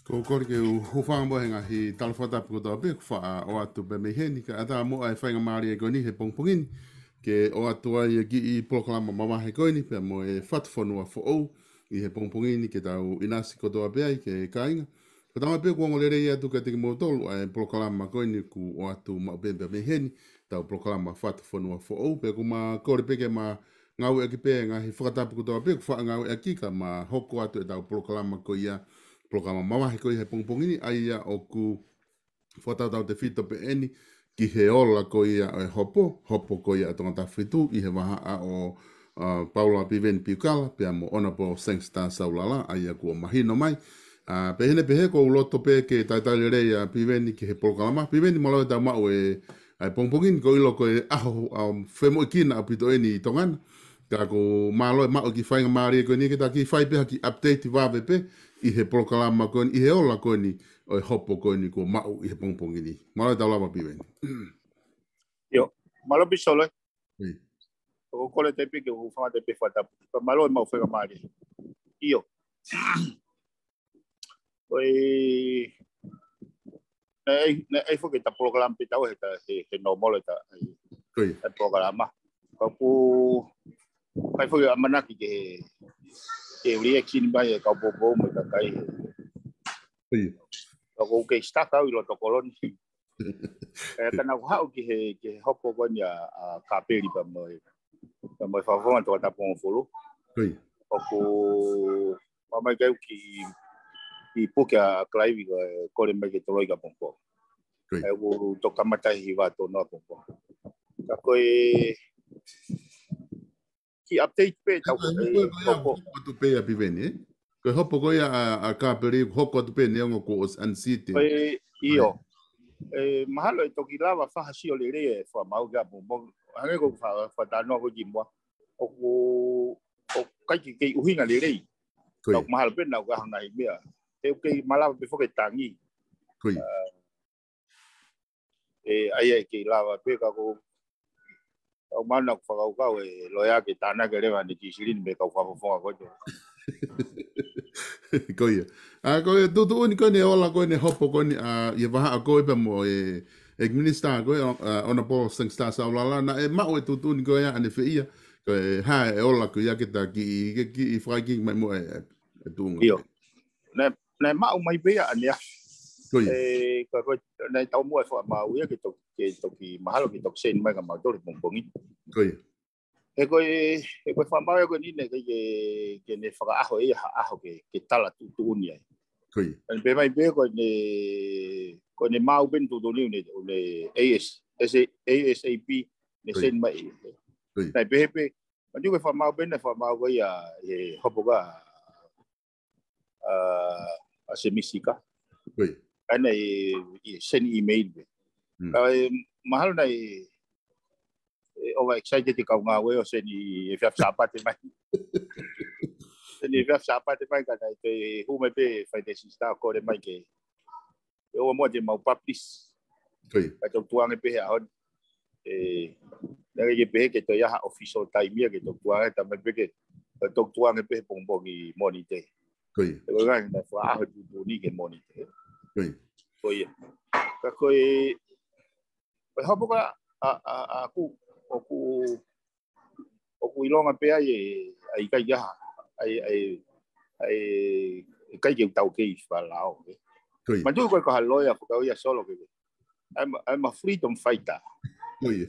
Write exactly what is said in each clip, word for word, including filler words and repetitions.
Ko e kole ke u hūfanga mo e ngaahi tala fakatapu kotoa pē, ʻoku faʻa ʻoatu pē mei heni, kae ʻatā mo e faingamālie ko eni he pongipongi ni, ke ʻoatu ai e kiʻi polokalama mavahe ko eni, pea mo e Fatu Fonua Foʻou, ʻi he pongipongi ni ke tau ʻinasi kotoa pē ai ki he kāinga. Ko e tala mai pē ʻoku ongo lelei atu kiate kimoutolu ʻa e polokalama ko eni kuo ʻoatu maʻu pē pē mei heni, ʻetau polokalama Fatu Fonua Foʻou, pea ʻoku ma kole pē ke ma ngāueʻaki pē ngaahi fakatapu kotoa pē, ʻoku faʻa ngāueʻaki ka ma hoko atu ʻetau polokalama ko ia, polokalama mavahe ko ia he pongipongi ni, ʻa ia ʻoku fakatautautefito pē eni ki he ola ko ia ʻo e hopo, hopo ko ia ʻa Tongatapu fitu ʻi he vahaʻa ʻo, ʻa, Paula Piveni Piukala, pea mo Honourable Sangster Saulala, ʻa ia kuo mahino mai. ʻA, pehē ni pehē ʻoku ou loto pē ke talitali lelei ʻa Piveni ki he polokalama. Piveni, mālō e tau maʻu e, ʻa e pongipongi ni, ʻoku ou ʻilo ko e ʻaho, ʻa, femoʻuekina ʻaupito eni ʻi Tonga na. Ka ʻoku mālō e maʻu e kiʻi faingamālie ko eni ke ta kiʻi fai pē ha kiʻi update vave pē ʻi he polokalama ko eni, ʻi he ola ko eni ʻo e hopo ko eni kuo maʻu ʻi he pongipongi ni. Mālō e tau lava Piveni. ʻIo, mālō Pisolo. ʻIo. ʻOku ou kole atu pē ke u hūfanga atu pē he fakatapu. Pea mālō e maʻu faingamālie. ʻIo. ʻOi, naʻe, naʻe foki ʻeta polokalama pē ʻetau he ta, he, he normal ʻeta, he, ʻIo. he polokalama. Ka ʻoku, ʻikai foki ʻamanaki ke, ke reaction mai e kau poupou mo e kakai. ʻIo. Ka ʻoku ou kei stuck au ʻi loto kolo ni. ʻE, ka naʻa ku haʻu ki he, ki he hopo ko eni ʻa, ʻa Kapeli pea mo e, pea mo e Fakafofonga Tongatapu Hongofulu. ʻIo. ʻOku, ʻomai ke u kiʻi, kiʻi puke ʻa Clive ko e kole mai ke toloi ki ʻapongipongi. ʻIo. ʻE, ʻoku toki kamata he hiva tonu ʻapongipongi. Ka ko e, kiʻi update pē ʻetau Ko e ko e hopo ko ia hopo. Hopo atu pē ʻa Piveni, ē? Ko e hopo ko ia ʻa, ʻa Kapeli, hoko atu pē neongo kuo ʻosi unseat. Ko e, ʻio. ʻE, mahalo ʻe toki lava fakasio lelei e fakamaau ki ʻapongipongi. Hangē ko e fa-, fakatalanoa ko ē kimuʻa. ʻOku, ʻoku ʻikai ke kei ʻuhinga lelei. Ko ia. Ka ʻoku mahalo pē naʻa ku ʻaho ngaahi meʻa. He ʻoku kei malava pē foki e tangi. Ko ia. ʻE, ʻa ia ʻe kei lava pē ka ko, ʻoku ou manako fakakaukau e loea ke tānaki leva ʻene kiʻi silini mei he kau fakafofonga ko ē. Ko ia. ʻA, ko e tuʻutuʻuni ko eni e ola ko eni e hopo ko eni, ʻa, ʻi he vahaʻa ko ē pea mo e, e Minister ko ē, ʻa, Honourable Sangster Saulala, naʻe maʻu e tuʻutuʻuni ko ia ʻanefē ia, ko e hā e ola ko ia ke ta kiʻi, ke kiʻi fakaikiiki mai mo e, e, e tuʻunga. ʻIo. Naʻe, naʻe maʻu mai pē ia ʻaneafi. Ko ia. ʻE, ka ko e, naʻe taumuʻa e fakamaau ia ke toki, ke toki mahalo ke toki send mai kia mautolu he pongipongi. Ko ia. He ko e, he ko e fakamaau ia ko eni naʻe ʻikai ke, ke ne fakaʻaho ʻe ia ha ʻaho ke, ke tala tuʻutuʻuni ai. Ko ia. Naʻe pehē mai pē ko ʻene, ko ʻene maau pē ʻene tuʻutuʻuni ʻo ne, ʻo ne A S, A S A P, ne Ko ia. send mai. Ko ia. Naʻe pehē pē, manatu ko e fakamaau pē naʻe fakamaau ko ia he hopo ko ē ʻa, ʻa Semisi Sika. Ko ia. ʻAna e, e send email pē. Ka e mahalo naʻe over excited e kau ngāue ʻo send ʻi he efiafi Sāpate mai. Send ʻi he efiafi Sāpate mai ka naʻe toe hū mai pē Finance Minister ʻo kole mai ke ʻoua muʻa te mau publish. Ka tau tukuange pē he ʻaho ni. Naʻe ʻikai ke pehē ke toe ʻi ai ha official time ia ke tau tukuange, talamai pē ke tau tukuange pē he pongipongi Mōnite. Ko ia. Ko e ngaahi naʻe fakaʻaho tuʻutuʻuni ki he Mōnite. Ko ia. Ka ko e, ko e hopo ko ē ʻaʻaku, ʻoku, ʻoku ʻilonga pē ai e, ʻa e ʻikai ke ʻi ai ha, ʻa e, ʻa e, ʻa e, ʻikai ke u taukei fakalao. Ko ia. Manatuʻi ko e ko ha loea, ko e kau ia solo ke. I'm, I'm a freedom fighter. Ko ia.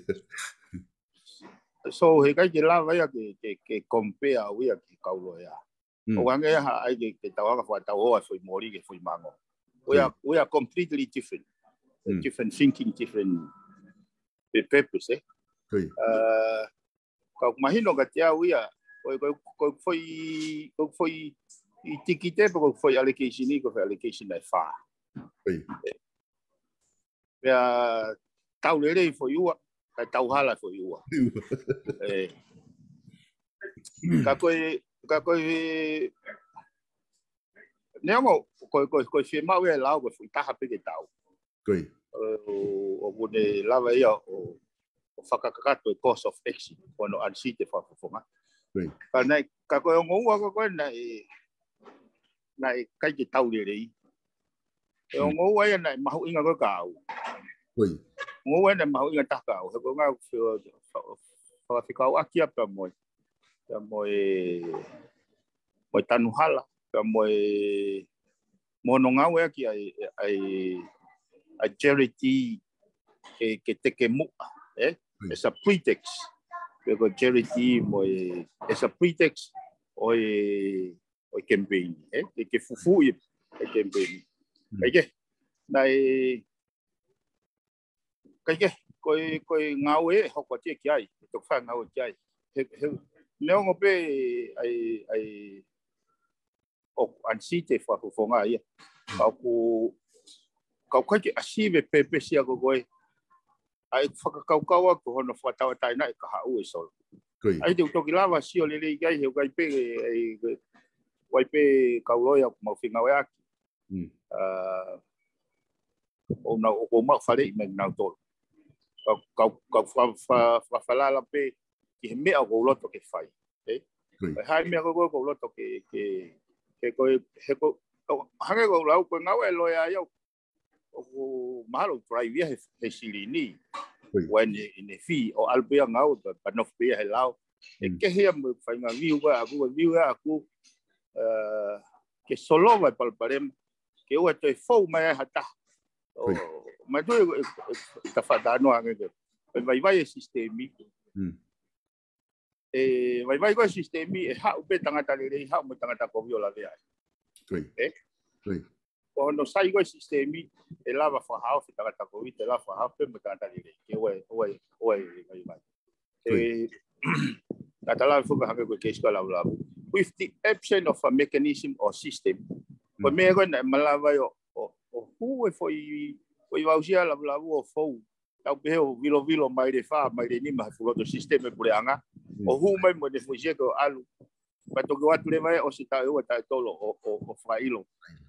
So, heʻikai ke lava ia ke, ke, ke compare au ia ki he kau loea. ʻO hangē ha ʻai ke, ke tau hanga fakatau ʻo e foʻi moli ki he foʻi mango. We are, we are completely different. Different thinking, different pe-, purpose, eh? Ko ia. Uh, ka ʻoku mahino kiate au ia, ko e, ko e, ko e foʻi, ko e foʻi ʻitikite pe ko e foʻi allegation ni, ko e foʻi allegation ʻe fā. Ko ia. Pea tau lelei foʻi ua, kae tau hala foʻi ua. Ua. ʻE. Ka ko e, ka ko e, neongo, ko e, ko e, ko e fiemaʻu e lao, ko e foʻi taha pē ke tau. Ko ia. ʻO, ʻoku ne lava ia ʻo, ʻo fakakakato e course of action, ko hono unseat e fakafofonga. Ko ia. Ka naʻe, ka ko e ongo ua ko ē naʻe, naʻe ʻikai ke tau lelei. ʻE ongo ua ia naʻe mahuʻinga ko ē kia au. Ko ia. Ongo ua ia naʻe mahuʻinga taha kia au. He ko e ngaahi fe-, fa-, fa-, fekauʻaki ia pea mo e, pea mo e, mo e tanu hala, pea mo e, mo hono ngāueʻaki ʻa e, ʻa e, ʻa e charity ke, ke teke muʻa, eh? Ko ia. As a pretext. Pe ko e charity mo e, as a pretext ʻo e, ʻo e campaign, eh? Ke, ke fufuuʻi e campaign. Kae kehe, naʻe, kae kehe, ko e, ko e ngāue ʻe hoko atu ki ai, ʻe toki fai ngāue ki ai. He, he, neongo pē ʻa e, ʻa e, ʻoku unseat e fakafofonga ia. Ka ʻoku, ka ʻoku ʻikai ke achieve e purpose ia ko ē. ʻA e fakakaukau ʻaʻaku ko hono fakatauʻatāinaʻi e kahaʻu e solo. Ko ia. ʻA ia te u toki lava sio lelei ki ai he ʻoku ʻikai pē, ʻoku ʻikai pē kau loea ʻoku mau fengāueʻaki. ʻA, ʻoku nau, ʻoku mau faleʻi mai nautolu. Kau, kau, kau fa-, fa-, fa-, falala pē ki he meʻa ʻoku ou loto ke fai. Eh? Ko ia. Ko e hā e meʻa ko ē ʻoku ou loto ke, ke, ke ko e, he ko, hangē ko e lau ko e ngāue e loea ia, ʻoku mahalo drive ia he, he silini. Ko ia. Ua ʻene, ʻene fee, ʻo ʻalu pē ia ngāue, pea, pea nofo pē ia he lao. ʻE kehe ia mo e faʻahinga view ko ē ʻaʻaku, e view ia ʻaʻaku, eh, ke solova e palopalema, ke ʻoua toe fou mai ai ha taha. ʻO, ko ia. Manatuʻi e, e, e, ta faʻa talanoa ange ke. Ko e vaivai e sisitemi. ʻE vaivai ko ē sisitemi, ʻe haʻu pē tangata lelei, haʻu mo e tangata kovi ʻo lavea ai. Ko ia. Eh? Ko ia. Ko hono sai ko ē sisitemi, ʻe lava fakahaofi e tangata kovi, ʻe lava fakahaofi pē mo e tangata lelei. Ke ʻoua, ʻoua, ʻoua e vaivai. Ko ia. ʻE, naʻa ta lave foki hangē ko e keisi ko ē ʻa Lavulavu. With the absence of a mechanism or system. Ko e meʻa ko ē naʻe malava ai ʻo, ʻo, ʻo hū e foʻi, foʻi voucher ʻa Lavulavu ʻo fou. Tau pehē ʻo vilovilo maile fā, maile nima he fuʻu loto sisitemi e puleʻanga. ʻO hū mai mo ʻene foʻi seke ʻo ʻalu. Pea toki ʻoatu leva ʻe ʻosi taʻu ʻe ua, taʻu ʻe tolu ʻo, ʻo, ʻo fakaʻilo.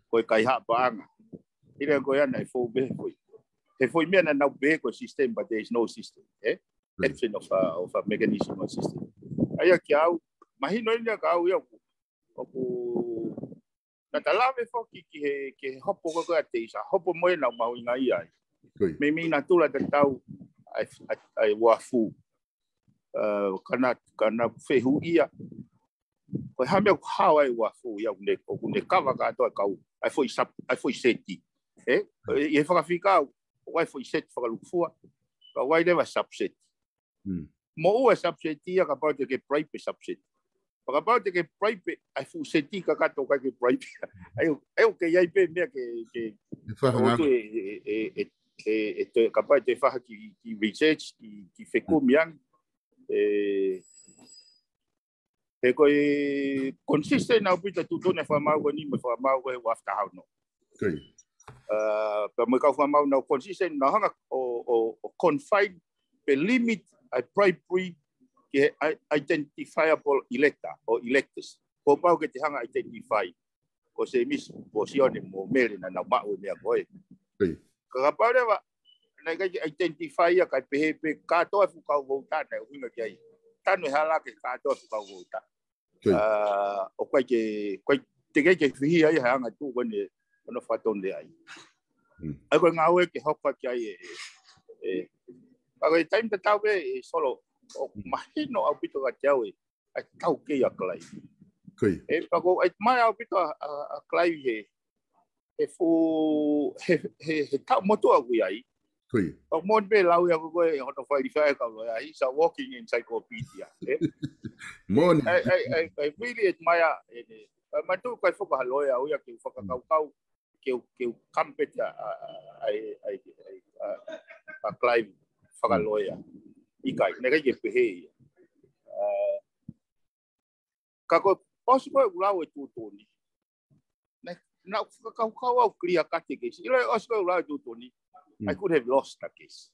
Ko e kaihaʻa paʻanga. ʻIlo ko ia naʻe fou pē he foʻi. He foʻi meʻa naʻa nau pehē ko e system, but there is no system. Eh? Absence of a, of a mechanism or system. ʻA ia kia au, mahino ʻeni kia au ia ʻoku, ʻoku naʻa ta lave foki ki he, ki he hopo ko ē ʻa Teisa, hopo mo ʻenau mahuʻingaʻia ai. Ko ia. Meimei natula tatau ʻa e, ʻa e, ʻa e uafu. Uh, ka na, ka na fehuʻia. Ko e hā e meʻa ʻoku hao ai e uafu ia, ʻoku ne, ʻoku ne kava kātoa e kau, ʻa e foʻi sap-, ʻa e foʻi seti. Eh? ʻI he fakafika, ʻoku ʻi ai e foʻi seti fakalukufua, ka ʻoku ʻi ai leva e subset. Moʻua e subset ia kapau te ke bribe e subset. Pea kapau te ke bribe ʻa e fuʻu seti kakato ʻoku ʻikai ke bribe. ʻA ia, ʻa ia ʻoku ʻi ai pē meʻa ke, ke, ʻe fai ha ngāue. ʻOku e, e, e, e, e, e toe, kapau te fai ha kiʻi, kiʻi research, kiʻi, kiʻi fekumi ange. E, he ko e consistent ʻaupito e tuʻutuʻuni ʻa e fakamaau ko eni mo e fakamaau ko ē ʻo after how no. Ko ia. Uh, pea mo e kau fakamaau naʻa nau consistent, naʻa nau hanga ʻo, ʻo, ʻo confine pe limit ʻa e bribery ki he i-, identifiable elector or electors. Kuo pau ke te hanga identify ko Semisi, ko Sione mo Mele naʻa nau maʻu e meʻa ko ē. Ka kapau leva naʻe ʻikai ke identify ia kae pehē pē kātoa e fuʻu kau vouta naʻe ʻuhinga ki ai. Tanu e hala ke kātoa e fuʻu kau vouta. ʻA, ʻoku ʻikai ke, ʻoku ʻikai te ke, ke fihi ai he anga tuʻu ko eni ʻo hono fatongia ai. ʻA ia ko e ngāue ke hoko ki ai e, e, ʻa ko e taimi tatau pē e Solo, ʻoku mahino ʻaupito kiate au e, ʻa e taukei ʻa Clive. ʻE, pea ʻoku ʻai mai ʻaupito ʻa, ʻa, ʻa Clive he, he fuʻu, he, he, he taʻu motuʻa ʻoku ʻi ai. ʻOku moʻoni pē lau ia ko ē hono fai lifai e kau loea, he's a walking encyclopedia. Moʻoni. I, I, I, I really admire, ʻene, ʻa, manatuʻi ʻikai foki ha loea au ia ke u fakakaukau, ke u, ke u compete ʻa, ʻa, ʻa, ʻa, ʻa, ʻa, ʻa Clive fakaloea. ʻIkai, naʻe ʻikai ke pehē ia. ʻA, ka ko e ʻosi ko ē ʻeku lau e tuʻutuʻuni. Naʻe, naʻa ku fakakaukau au clear cut e case. ʻIlo e ʻosi ko ē ʻeku lau e tuʻutuʻuni. I could have lost the case.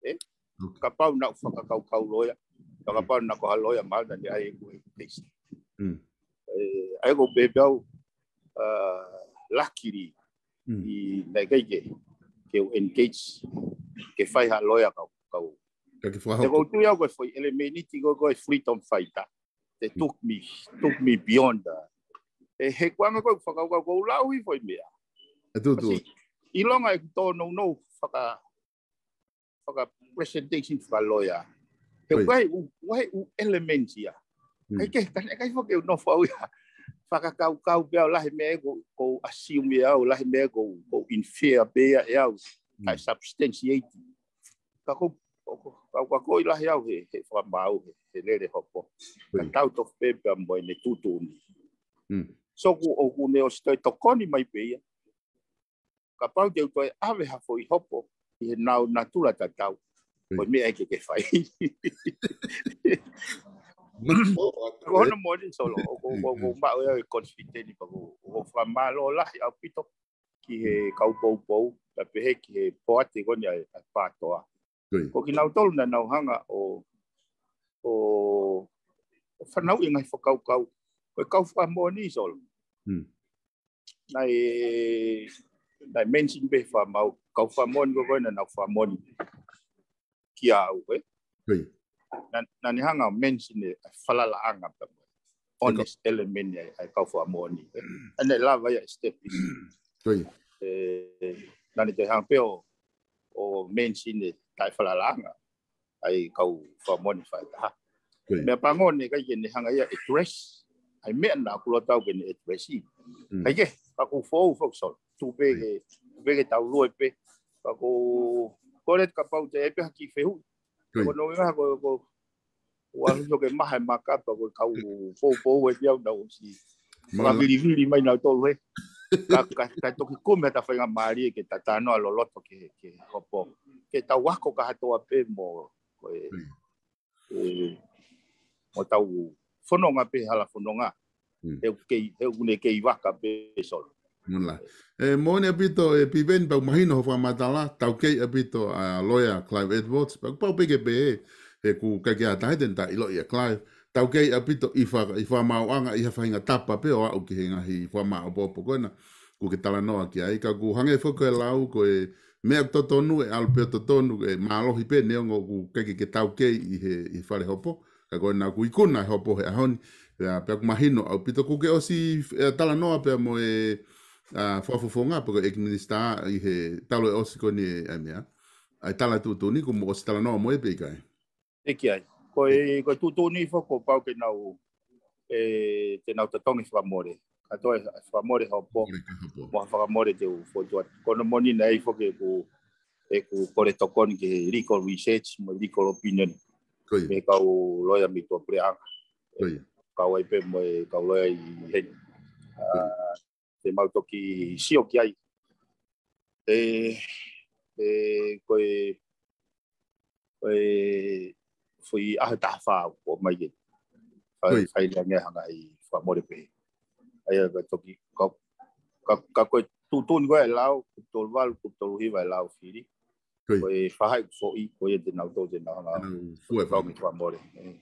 ʻE? Kapau naʻa ku fakakaukau loea. Kapau naʻa ku ha loea mahalo naʻa ne ʻai ʻeku e case. ʻE, ʻa ia ko e pehē pē au, uh, luckily, ʻi naʻe ʻikai ke, ke u engage, ke fai ha loea kau, kau. Ka ke fakahoko. He ʻoku ou tui au ko e foʻi ʻelemēniti ko ē, ko e freedom fighter. They took me, took me beyond the. ʻE, he kuanga ko e fakakaukau ko e lau e foʻi meʻa. ʻE tuʻutuʻuni. ʻIlonga ʻeku tōnounou faka, faka-presentation fakaloea. He ʻoku ʻi ai e ʻū, ʻi ai e ʻū elements ia. ʻIkai ke, ka naʻe ʻikai foki ke u nofo au ia. Fakakaukau pē au lahi meʻa ko, ko assume au, lahi meʻa ko, ko infer pē ia ʻe au. ʻIkai substantiate. Ka ko, ko, ko, ka, ka ko e lahi au he, he fakamaau, he, he lele hopo. Ka tau tofu pē pea mo ʻene tuʻutuʻuni. So ʻoku, ʻoku ne ʻosi toe tokoni mai pē ia. Kapau te u toe ʻave ha foʻi hopo ʻi he nau natula tatau. Ko e meʻa ʻe ʻikai ke fai. Ko hono moʻoni Solo, ʻoku, ʻoku, ʻoku maʻu ia e confident pea ʻoku, ʻoku fakamālō lahi ʻaupito ki he kau poupou, pea pehē ki he poate ko eni ʻa e, ʻa e PATOA. Ko kinautolu naʻa nau hanga ʻo, ʻo, ʻo fanauʻi e ngaahi fakakaukau. Ko e kau fakamoʻoni Solo. Naʻe, naʻe mention pē fakamaau, kau fakamoʻoni ko ē naʻa nau fakamoʻoni kia au, ē? Naʻa, naʻa ne hanga ʻo mention e falalaʻanga pea mo e honest element ʻa e, ʻa e kau fakamoʻoni, ē? ʻA ia naʻe lava ia e step ʻi. ʻE, naʻa ne toe hanga pē ʻo, ʻo mention e taʻefalalaʻanga ʻa e kau fakamoʻoni fakataha. Meʻa pango naʻe ʻikai ke ne hanga ia ʻo address ʻa e meʻa naʻa ku loto au ke ne address ʻi. ʻIkai ke, ka ʻoku ou foʻou foki Solo. Tuku pē ke, tuku pē ke tau lue pē. Ka ʻoku ou kole kapau te u ʻai pē ha kiʻi fehuʻi. Ko hono ʻuhinga ko, ko, ʻoku ʻalu ʻo ke maha e makapa ko e kau poupou ʻe pē au naʻa ku ʻosi. Mano. Fakavilivili mai nautolu ē. Ka, ka, ka toki kumi hata faingamālie ke ta talanoa loloto ki he, ki he hopo. Ke tau ako kātoa pē mo, ko e, ʻe, mo tau fononga pē hala fononga. He ʻoku kei, he ʻoku ne kei vaka pē Solo. Mula. ʻE, moʻoni ʻaupito, ʻe Piveni, pea ʻoku mahino hoʻo fakamatala, taukei ʻaupito ʻa e loea Clive Edwards, pea ʻoku pau pē ke pehē, he ʻoku ʻikai ke ʻi ai ha taha te ne taʻeʻiloʻi ʻa Clive, taukei ʻaupito ʻi faka-, ʻi fakamaauʻanga ʻi ha faʻahinga tapa pē ʻo aʻu ki he ngaahi fakamaau ʻopoʻopo ko ena, ʻoku ke talanoa ki ai, ka ʻoku hangē foki ko e lau, ko e meʻa ʻoku totonu ʻe ʻalu pē ʻo totonu, ʻe mālohi pē neongo ʻoku ʻikai ke ke taukei ʻi he, ʻi he fale hopo, ka ko ena ʻoku ikuna e hopo he ʻaho ni, pea, pea ʻoku mahino ʻaupito ʻoku ke ʻosi, ʻe, talanoa pea mo e, ʻa, fakafofonga, pe ko e ʻEiki Minisitā ʻi he talu ʻe ʻosi ko eni ʻa e meʻa. ʻA e tala tuʻutuʻuni ʻoku mou ʻosi talanoa mo ia pē ʻikai? ʻE ki ai. Ko e, ko e tuʻutuʻuni foki kuo pau ke nau, ʻe, te nau totongi fakamole. Kātoa e fakamole hopo. Mo ha fakamole te u fotu atu. Ko hono moʻoni naʻe ʻi ai foki ʻeku, ʻeku kole tokoni ki he legal research mo e legal opinion. Mei he kau loea mei tuʻapuleʻanga. Kau ai pē mo e kau loea ʻi heni. ʻA, te mau toki sio ki ai. ʻE, ʻe, ko e, ko e foʻi ʻaho taha fā ʻoku ʻomai ke fai, fai lea nge hanga ʻi fakamole pē. ʻA ia ka toki, ka, ka, ka ko e, tuʻutuʻuni ko ē ʻa e lao, kupu tolu valu, kupu tolu hiva ʻa e lao fili. Ko ia. Ko e faʻahi foʻi, ko ia te nau tō, te nau hanga. Te nau fua e fua. Fakamolemole. Ē.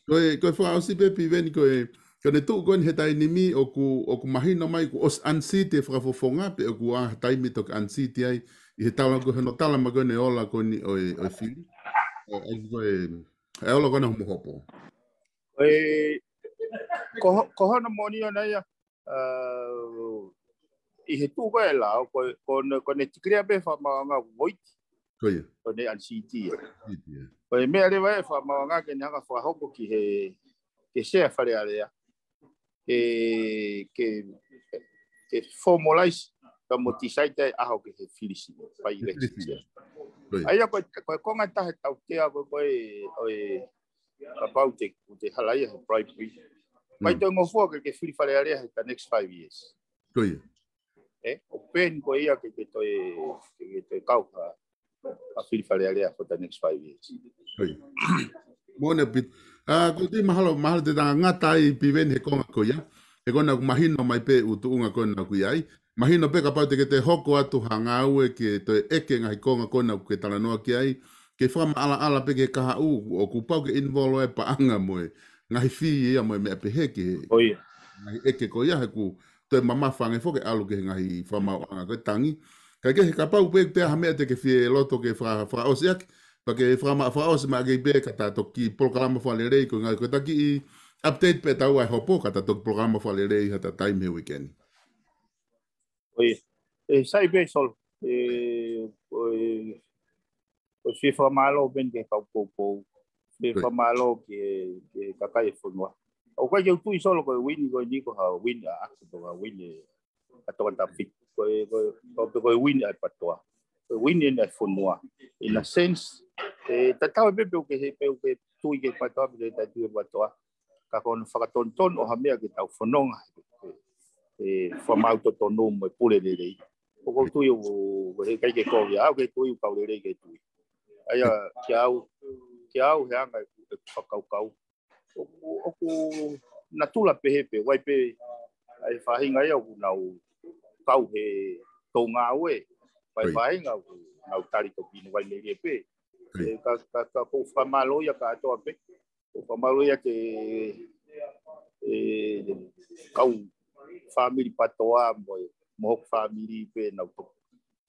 Ko e, ko e fakaʻosi pē Piveni ko e, ko ʻene tuʻu ko eni he taimi ni ʻoku, ʻoku mahino mai kuo ʻosi unseat e Fakafofonga pe ʻoku ʻi ai ha taimi toki unseat ai ʻi he tala ko ē hono tala mai ko eni e ola ko eni ʻo e, ʻo e fili. ʻO, ʻo ko e, e ola ko ena homo hopo. Ko e, ko ho-, ko hono moʻoni ʻona ia, ā, ʻi he tuʻu ko ē ʻa e lao, ko, ko ʻene, ko ʻene tikilea pē fakamaauʻanga ʻoku void. Ko ia. Ko ʻene unseat ia. Unseat ia. Ko e meʻa leva ē fakamaauʻanga ke ne hanga fakahoko ki he, ki he sea Fale Alea. Ke, ke, ke formalize ka mo decide e ʻaho ke he fili si, by election. Ko ia. ʻA ia ko e, ko e konga ʻe taha e tautea ko ē, ko ē, ʻo e, kapau te, te hala ia he bribery. Mai Mm. toe ngofua ke, ke fili Fale Alea he the next five years. Ko ia. Ē, ʻoku pehē ni ko ia ke, ke toe, ke, ke toe kau ka, ka fili Fale Alea for the next five years. Ko ia. Moʻoni ʻaupito. Ā, ko e mahalo, mahalo te tangata ai Piveni he konga ko ia. He ko ena ʻoku mahino mai pē ʻū tuʻunga ko ena ʻoku ʻi ai. Mahino pē kapau te ke toe hoko atu ha ngāue ke toe ʻeke ngaahi konga ko ena ʻoku ke talanoa ki ai. Ke fakamaʻalaʻala pē ki he kahaʻu, ʻoku pau ke involve e paʻanga mo e ngaahi fee ia mo e meʻa pehē ki he Ko ia. ngaahi ʻeke ko ia he ʻoku toe mamafa ange foki ʻalu ki he ngaahi fakamaauʻanga ko e tangi. Kae kehe kapau pē te ha meʻa te ke fie loto ke faka-, fakaʻosi ʻaki, pea ke fakama-, fakaʻosi mai ʻaki pē ka ta toki polokalama fakalelei ko e ngaahi ko e taki ʻi update pē taua e hopo ka ta toki polokalama fakalelei ha ta taimi he weekend. Ko ia. Ē, sai pē Solo. Ē, ko e, ko e fie fakamālō pē ki he kau poupou. Fie Ko ia. fakamālō ki he, ki he kakai e fonua. ʻOku ʻikai ke u tui Solo ko e wini ko eni ko ha wini ʻa ʻAki, ko ha wini ʻa Tongatapu. Ko e, ko e, ko e, ko e wini ʻa e PTOA. Ko e wini eni ʻa e fonua. In a sense, ē, tatau ai pē pe ʻoku ke he, pe ʻoku ke tui ki he PTOA, pe ʻoku ke taʻetui ki he PTOA. Ka ko hono fakatonutonu ʻo ha meʻa ke tau fononga, ē, fakamaau totonu mo e pule lelei. ʻOku ou tui ʻoku, ʻoku ʻikai ke kovi, ʻa ʻoku ke tui ʻoku kau lelei ke tui. ʻA ia, kiate au, kiate au he anga ʻeku, ʻeku fakakaukau. ʻOku, ʻoku natula pehē pē, ʻoku ʻi ai pē ʻa e faʻahinga ia ʻoku nau kau he ʻū ngāue. ʻOku ʻi ai Ko ia. faʻahinga ʻoku nau tali toki inu vai melie pē. Ko ia. Ē, ka, ka, ka ʻoku ou fakamālō ia kātoa pē. ʻOku ou fakamālō ia ki he, ē, kau fāmili PTOA mo, mo hoku fāmili pē nau to-,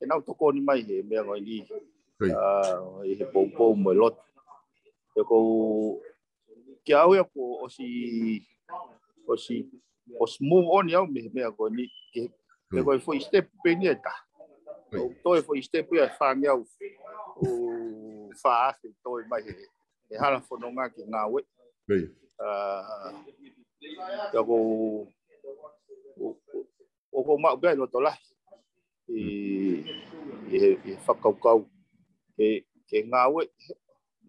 ʻenau tokoni mai he meʻa ko eni. Ko ia. Ā, ʻi he poupou mo e lotu. ʻOku ou, kiate au ia kuo ʻosi, ʻosi, ʻosi move on au mei he meʻa ko eni. Ke, Ko ia. ko e foʻi step pē eni ʻe taha. Ko ia. ʻOku toe foʻi step ia ʻe fāngeau ʻo fā afe toe mai he, he hala fononga ke ngāue. Ko ia. Ā, ʻoku ou, ʻoku ou, ʻoku ou maʻu pē ʻa e loto lahi ʻi, Mm. ʻi he, ʻi he fakakaukau ke, ke ngāue.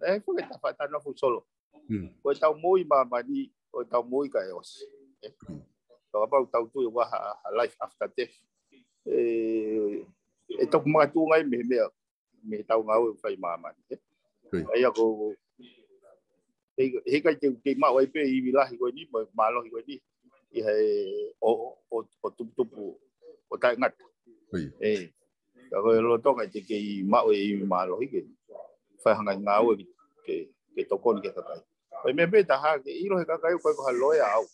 Ē, foki ta fa-, ta nofo Solo. Mm. Ko e tau moʻui ʻi māmani, ko e tau moʻui kae ʻosi. Ē? Mm. Ka kapau tau tui ʻoku ʻi ai ha, ha life after death. Ē, ʻe toki makatuʻunga ia mei he meʻa, mei he tau ngāue ʻoku fai ʻi māmani, ē? Ko ia. ʻA ia ko, he, he ʻikai te, te maʻu ai pē ivi lahi ko eni, mo e mālohi ko eni, ʻi he ʻo, ʻo, ʻo, ʻo tuputupu, ʻo taʻengata. Ko ia. Ē, ka ko e lolotonga te kei maʻu e ivi mālohi ke fai ha ngaahi ngāue ke, ke, ke tokoni ki he kakai. Ko e meʻa pē ʻe taha ke ʻilo he kakai ʻoku ʻikai ko ha loea au.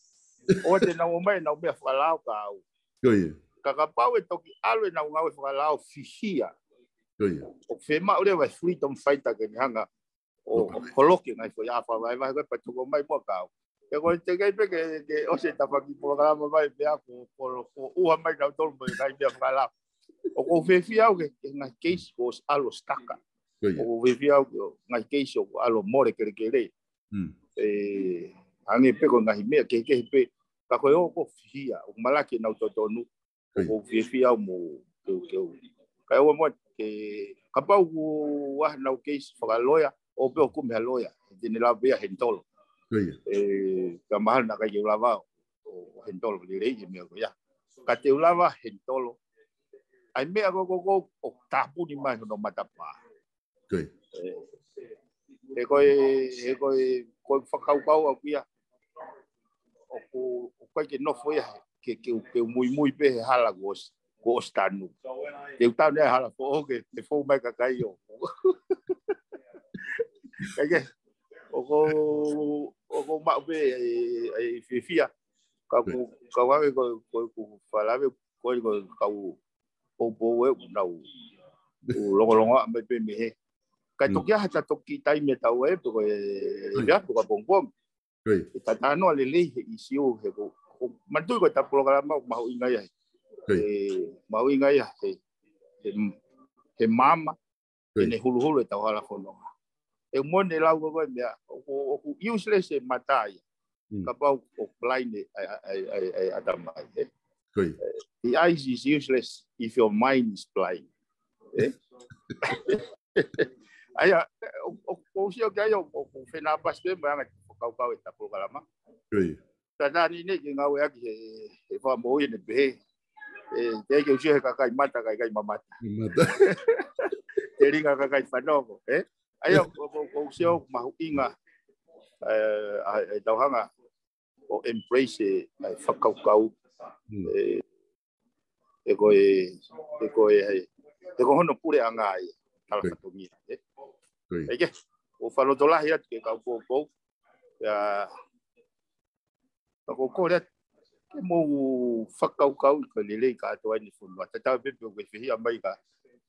ʻOua te nau ʻomai ʻenau meʻa fakalao kiate au. Ko ia. Ka kapau ʻe toki ʻalu ʻenau ngāue fakalao fihia. Ko ia. ʻOku fiemaʻu leva e freedom fighter ke ne hanga ʻo, ʻo holoki e ngaahi foʻi afā vaivai ko ē pea toko mai muʻa kiate au. He ko e teʻeki ai pē ke, ke ʻosi e tafaʻaki polokalama mai pea ko, ko, ko ʻuha mai kinautolu mo e ngaahi meʻa fakalao. ʻOku ou fiefia au ki he, ki he ngaahi keisi kuo ʻosi ʻalu ʻo stuck. Ko ia. ʻOku ou fiefia au ki he ngaahi keisi ʻoku ʻalu ʻo mole kelekele. Mm. Ē, hangē pē ko e ngaahi meʻa kehekehe pē, ka ko e ō ko fihia, ʻoku malaki ʻenau totonu, Ko ia. ʻOku ou fiefia au mo, ke, ke, kae ʻoua muʻa ke, kapau ʻoku ʻi ai haʻanau keisi fakaloea, ʻoua pē ʻo kumi ha loea, te ne lava pē ia ʻo handle. Ko ia. Ē, ka mahalo naʻa ʻikai ke u lava ʻo, ʻo handle lelei e meʻa ko ia. Ka te u lava ʻo handle ʻa e meʻa ko ē ʻoku, ʻoku, ʻoku tāpuni mai hono matapā. Ko ia. Ē, he ko e, he ko e, ko e fakakaukau ʻaʻaku ia. ʻOku, ʻoku ʻikai ke nofo ia, ke, ke, ke muimui pē he hala kuo ʻosi. kuo ʻosi tanu. Te u tanu ʻa e hala foʻou ke, ke fou mai kakai ʻo. Kae kehe, ʻoku ou, ʻoku ou maʻu pē ʻa e, ʻa e fiefia. Ka ʻoku, ka ʻoku ʻave ko, ko, ko Falave, ko, ko, kau poupou ʻe ʻoku nau, ʻoku longolongo mai pē mei he. Kae toki ʻi ai ha toki taimi ʻe tau ʻai pē ko e, ʻi ai pē ko e pongipongi. ʻE tatanoa lelei he ʻīsiu he ko, ko, manatuʻi ko e ta polokalama ʻoku mahuʻinga ia he. Mahuʻinga ia he, he, he maama, ʻene huluhulu ʻetau hala fononga. ʻE mo ne lau ko e meʻa, ʻoku, ʻoku useless e mata ia. Kapau ʻoku blind e, ʻa e, ʻa e, ʻa e, ʻa e ʻatamai, ē? The eyes is useless if your mind is blind. Ē? ʻA ia, ʻo, ʻo, ʻo sio ki ai ʻo, ʻo, ʻo fenāpasi pē mo e anga e fakakaukau ʻeta polokalama. Tatani nei ke ngāueʻaki he, he fakamoʻui ʻene pehē. ʻE, teʻeki ke u sio he kakai mata, kae ʻikai mamata. Telinga kakai fanongo, ē? ʻA ia, ʻo, ʻo, ʻo sio mahuʻinga, ē, ʻa, ʻetau hanga ʻo embrace e, ʻa e fakakaukau, ʻe, ʻe ko e, ʻe ko e, ʻe, ʻe ko hono puleʻanga ia, tala fatongia, ē? ʻE ke, ʻoku fakalotolahi atu ki he kau poupou, ia, ka ʻoku ou kole atu, ke mou fakakaukau ʻi ko e lelei ka ʻoatu ai ʻene fonua. Tatau pē pe ʻoku ke fehiʻa mai ka,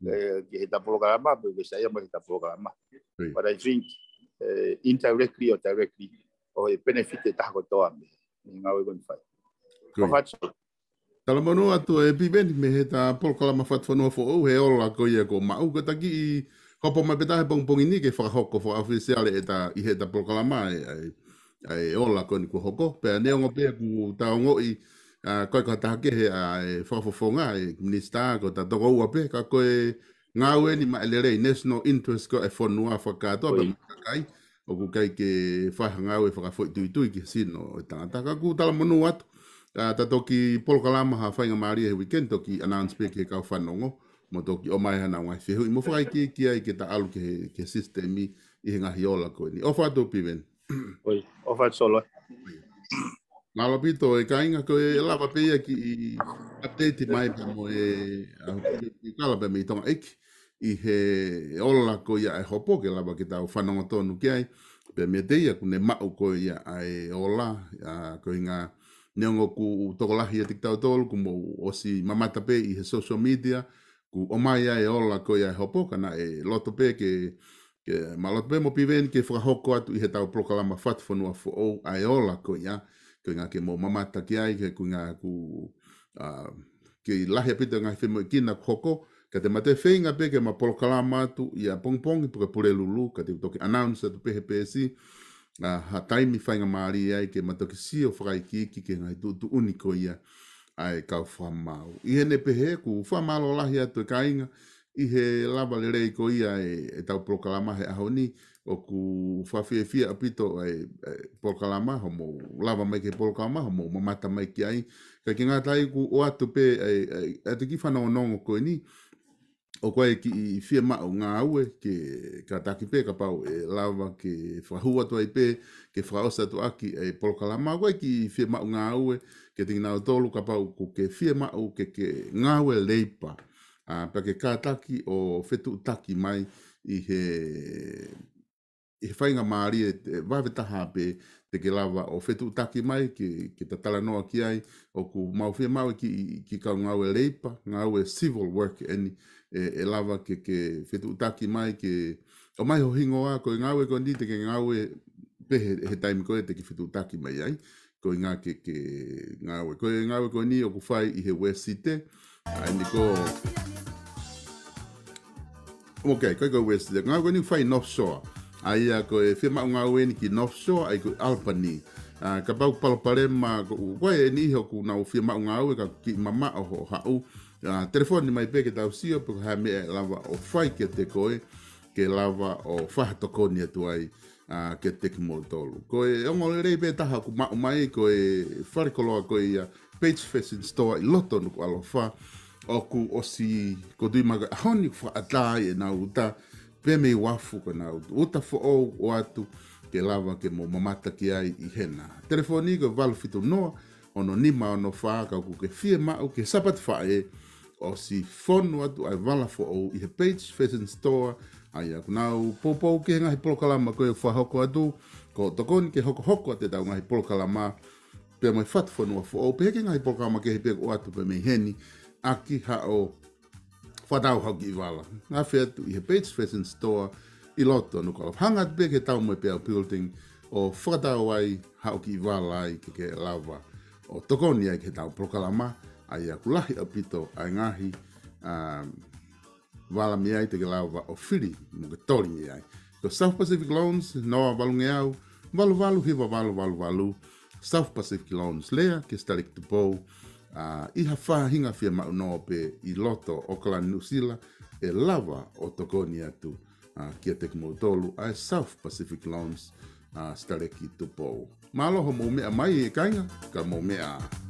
ē, ki heʻeta polokalama, pe ʻoku ke saiʻia mai ki heʻeta polokalama. But I think, ē, indirectly or directly, ʻoku ʻi ai e benefit ʻe taha kotoa mei he, mei he ngāue ko eni ʻoku fai. Ko e fatu. Talamonū atu ʻe Piveni mei heʻeta polokalama fatu fonua foʻou he ola ko ia kuo maʻu, ko ʻeta kiʻi hopo mai pē taha he pongipongi ni ke fakahoko fakaʻofisiale ʻeta, ʻi heʻeta polokalama ʻa e, ʻa e, ʻa e ola ko eni kuo hoko. Pea neongo pē ʻoku tau ongoʻi, ʻa, ko e ko ha taha kehe ʻa e fakafofonga, ʻa e minisitā, ko ʻeta tokoua pē, ka ko e ngāue ni maʻa e lelei, national interest ko e fonua fakakātoa, pea mo e kakai, ʻoku ʻikai ke fai ha ngāue fakafoʻituitui ki he sino ʻo e tangata. Ka ʻoku talamonū atu, ʻa, ta toki polokalama ha faingamālie he weekend, toki announce pē ki he kau fanongo, mo toki ʻomai haʻanau ngaahi fehuʻi, mo fakaikiiki ai ke ta ʻalu ki he, ki he sisitemi ʻi he ngaahi ola ko eni. ʻOfa atu Piveni. ʻOi, ʻofa atu Solo. Mālō ʻaupito ʻe kāinga, ko e lava pē ia kiʻi update mai pea mo e, ʻa, ʻi kala pē mei Tonga ʻEiki, ʻi he ola ko ia ʻa e hopo ke lava ke tau fanongo tonu ki ai, pea mei te ia ʻoku ne maʻu ko ia ʻa e ola, ʻa, ko e ʻuhinga neongo ʻoku tokolahi ʻiate kitautolu, ʻoku mou ʻosi mamata pē ʻi he social media, ʻoku ʻomai ʻa e ola ko ia ʻa e hopo, ka naʻe loto pē ke, ke ma loto pē mo Piveni ke fakahoko atu ʻi heʻetau polokalama fatu fonua foʻou ʻa e ola ko ia, ko e ʻuhinga ke mou mamata ki ai, ke ko e ʻuhinga ʻoku, ʻa, kei lahi ʻaupito e ngaahi femoʻuekina kuo hoko, ka te ma toe feinga pē ke ma polokalama atu ʻi he pongipongi pe ko e Pulelulu, ka te u toki announce atu pē he peesi, ʻa, ha taimi faingamālie ai ke ma toki sio fakaikiiki ki he ngaahi tuʻutuʻuni ko ia ʻa e kau fakamaau. ʻI heʻene pehē, ʻoku fakamālō lahi atu ʻe kāinga ʻi he lava lelei ko ia ʻe, ʻetau polokalama he ʻaho ni, ʻoku fakafiefia ʻaupito ʻa e, ʻa e polokalama, hoʻomou lava mai ki he polokalama, hoʻomou mamata mai ki ai, ka ʻikai ke ngata ai ʻoku ʻoatu pē ʻa e, ʻa e, ʻa e kiʻi fanongonongo ko eni, ʻoku ʻi ai e kiʻi fiemaʻu ngāue ke kātaki pē kapau ʻe lava ke fakahū atu ai pē, ke fakaʻosi atu ʻaki e polokalama, ʻoku ʻi ai e kiʻi fiemaʻu ngāue kiate kinautolu kapau ʻoku ke fiemaʻu ke, ke ngāue leipa. ʻA, pea ke kātaki ʻo fetuʻutaki mai ʻi he, ʻi he faingamālie ʻe, ʻe vave taha pē te ke lava ʻo fetuʻutaki mai ke, ke ta talanoa ki ai, ʻoku mau fiemaʻu e kiʻi, kiʻi kau ngāue leipa, ngāue civil work eni, ʻe, ʻe lava ke, ke fetuʻutaki mai ke, ʻomai ho hingoa, ko e ngāue ko eni te ke ngāue pē he, he taimi ko ē te ke fetuʻutaki mai ai, ko e ʻuhinga ke, ke ngāue. Ko e ngāue ko eni ʻoku fai ʻi he West City, ʻa eni ko, ok, ko e ko West City. Ngāue ko eni fai North Shore. ʻA ia ko e fiemaʻu ngāue eni ki North Shore, ʻa ia ko Albany. ʻA, kapau palopalema, ko, ko eni ʻoku nau fiemaʻu ngāue ka kiʻi mamaʻo hoʻo haʻu. ʻA, telefoni mai pē ke tau sio, pe ko e hā e meʻa ʻe lava ʻo fai kiate koe, ke lava ʻo fakatokoni atu ai, ʻa, kiate kimoutolu. Ko e ongo lelei pē taha ʻoku maʻu mai, ko e falekoloa ko ia, Page Fashion Store ʻi loto Nukuʻalofa, ʻoku ʻosi ko tui maka ʻaho ni ʻoku fakaʻatā ai ʻenau uta, pea mei uafu ko ʻenau uta foʻou ʻoatu ke lava ke mou mamata ki ai ʻi hena. Telefoni ko e valu fitu noa, ono nima ono fā, ka ʻoku ke fiemaʻu ke sapati faʻē, ʻosi fonu atu ʻa e vala foʻou ʻi he Page Fashion Store, ʻa ia ʻoku nau poupou ki he ngaahi polokalama ko ē ʻoku fakahoko atu, ko e tokoni ke hokohoko atu ʻetau ngaahi polokalama, pea mo e fatu fonua foʻou, pea ki he ngaahi polokalama kehe pē ʻoku ʻoatu pē mei heni, ʻaki haʻo fakatau haʻo kiʻi vala. Ngafe atu ʻi he Page Fashion Store ʻi loto Nukuʻalofa. Hanga atu pē ki he Taumoepeau Building ʻo fakatau ai haʻo kiʻi vala ai ke ke lava ʻo tokoni ai ki heʻetau polokalama, ʻa ia ʻoku lahi ʻaupito ʻa e ngaahi, um, vala mei ai te ke lava ʻo fili mo ke toli mei ai. Ko South Pacific Loans, noa valungeau, valu valu hiva valu valu valu, South Pacific Loans, lea kia Sitaleki Tupou, ʻa, ʻi ha faʻahinga fiemaʻu noa pē ʻi loto ʻAokalani Nuʻusila, ʻe lava ʻo tokoni atu, ʻa, kiate kimoutolu, ʻa e South Pacific Loans, ʻa, Sitaleki Tupou. Mālō hoʻomou meʻa mai e kāinga, ka mou meʻa.